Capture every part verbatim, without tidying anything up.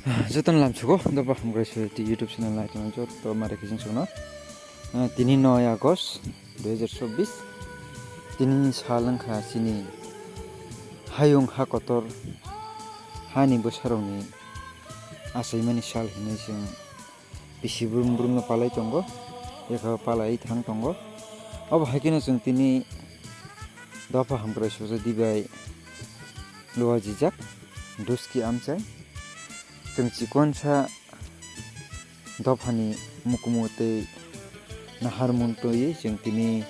Jotono lamsugo, Dopha Hamkrai Society YouTube channel nai tongo joto mare kiching chukno. Ah, tini noi August dui hajar chobbish. Tini sal wngkha chini hayung ha kotor hani bwsarokni achaimani sal hinwi chwng bisi brum brumno palai tongo, eko palai thang tongo. Obo hai kheno chwng tini Dopha Hamkrai Society bai luajijak, Duski Amchai. Chwng chikonsa dophani mukumu tei nahar muntui chwng tini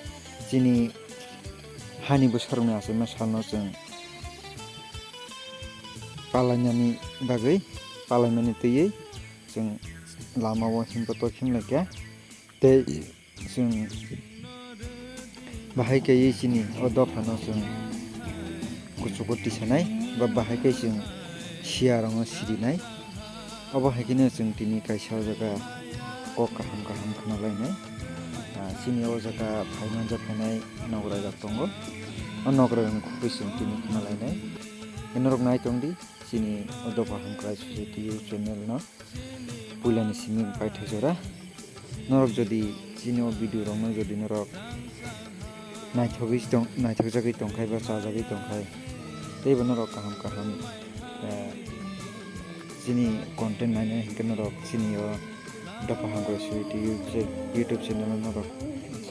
chini hani bwsarokni achaima salno chwng palainani bagwi, palaimani twiwi chwng lamao himbotok himlaikha tei chwng bahai kaiwi chini o dophano chwng kuchugo tisanai ba bahai kai chwng siyarokno sirinai. Obo hai kheno chwng tini kaisa o jaga kok kaham kaham khna lainai. Ah, chini o jaga phai manja phainai nogra rok tongo. O nogra rokni khukui chwng tini khna lainai. Norok nai tongdi chini o Dopha Hamkrai Society YouTube channel no. Puilani simi paithak jora. Norok jodi chini o video rokno jodi norok naithogwi tong, naithokjagwi tongkhai ba chajagwi tongkhai, teibo norok kaham kaham, eh, chini content nainai hinkhe norok chini o Dopha Hamkrai Society YouTube channel o norok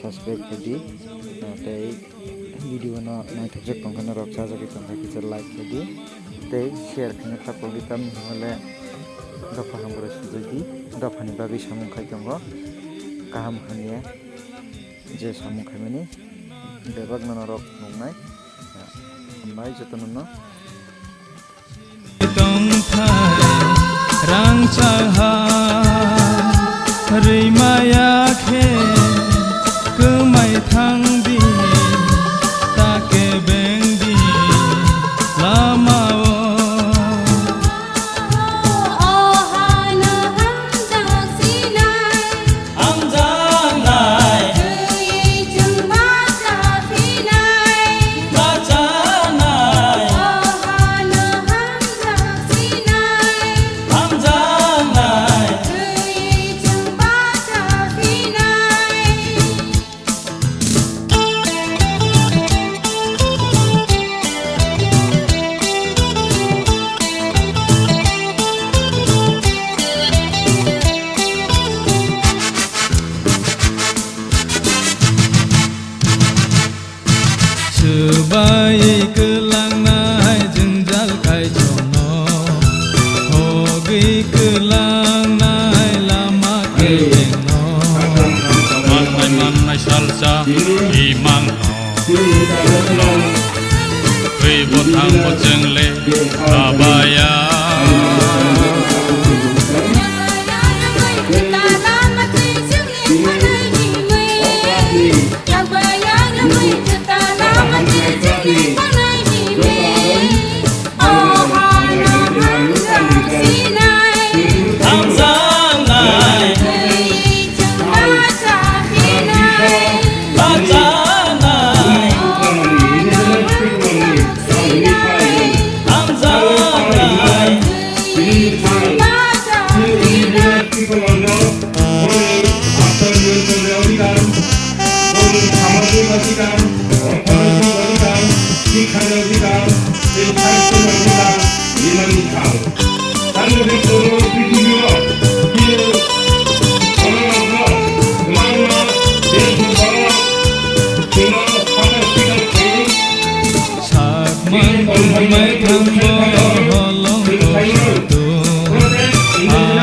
subscribe khaidi, eh, tei video no naithokjak tongkha norok, chajagwi tongkha kisa like khaidi tei share khaina kha pogwi, tamni hwnle Dopha Hamkrai Society dophani bagwi samung khai tongo, kaham hamya je samung khaimani bebakno norok nuknai. Hambai jotono no. Tongthai rangchak ha rwimaya khe kwmai thangdi, ta kebengdi lamao. Hamjaknai. Twiwi chwng bacha phinai. Bachanai. O hano hamjak sinai. Hamjaknai. Twiwi chwng bacha phinai. Swbai kwlangnai jwngjal kaichomno, hogwi kwlangnai lama kebengno. Mannai mannai salsa imangno, twibo thangbo chwngle kabaya. People are not only after you to the only time, only সামাজিক অধিকার, অর্থনৈতিক অধিকার, শিক্ষার অধিকার, এই সাহিত্যের অধিকার, নির্মাণী খাল। তার মধ্যে কোনো পৃথিবীর কোনো অনবদ্য, মানব, দেশ বড়, কোনো ফাটাফিটার খেয়ে Sakmang mai thangbo holong kosotu,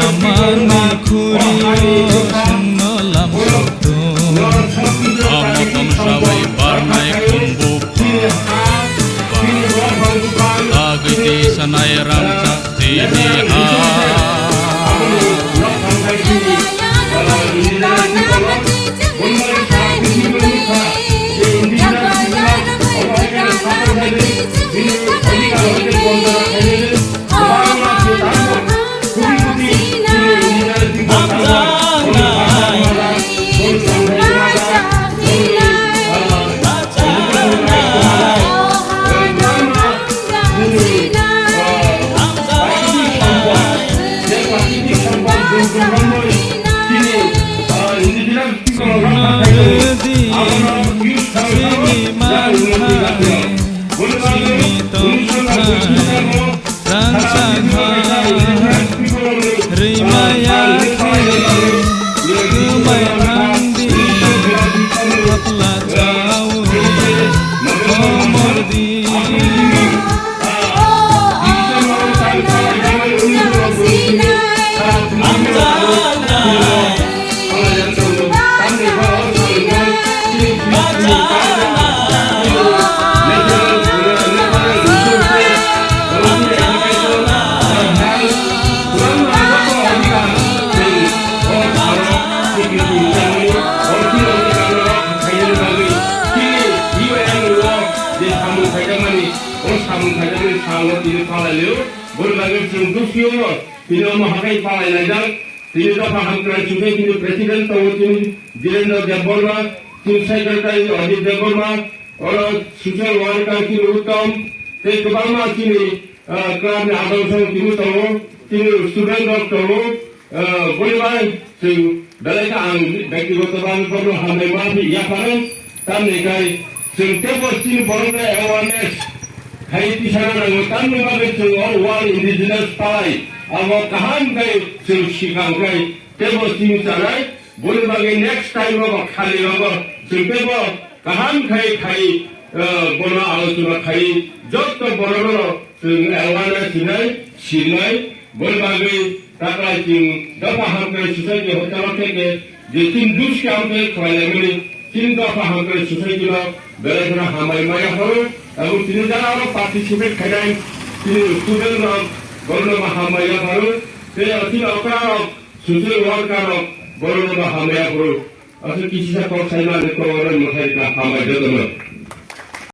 amani khurio songno lam sotu. Amo tomsawai barnai khumbu pha, bagwi tisanai rangchak tini ha. Rangchakha rwimaya khe kwmai thangdi, thapla chaui komordi. Boni bagwi chwng dusio tini omo hakhai palai laijak. Tini dopha hamkrai chukhe tini president tongo tini Dhirendra Debbarma, tini secretary Ajit Debbarma, oro social worker tini Uttam, tei kwbangma tini, ah, club ni adong song tini tongo, tini student rok tongo, ah, boni bai chwng belai khe ang byaktigoto bhabe bono hambai ma phi yapharo, tamni kai chwng teibo chini borok no awareness khai tisana nango, tamni bagwi chwng o World Indigenous Palai abo kaham khe chwng sikang khe teibo chini chanai, boni bagwi next time rogo khali rogo chwng teibo kaham khai khai, eh, bono alochona khai jotto borok no chwng awareness hinai sinai, boni bagwi taklai chwng dopha hamkrai society hotel o theke je chini duskam khe khwlailaimani chini dopha hamkrai society no belai kheno hambai maya pharo, abo chini jara oro participate khainai chini student rok borok no hambai ya pharo, tei chini okra rok social worker rok borok no hambai ya pharo. Aswk kisa kok saimani kok oro mwthai ka hambai jotono.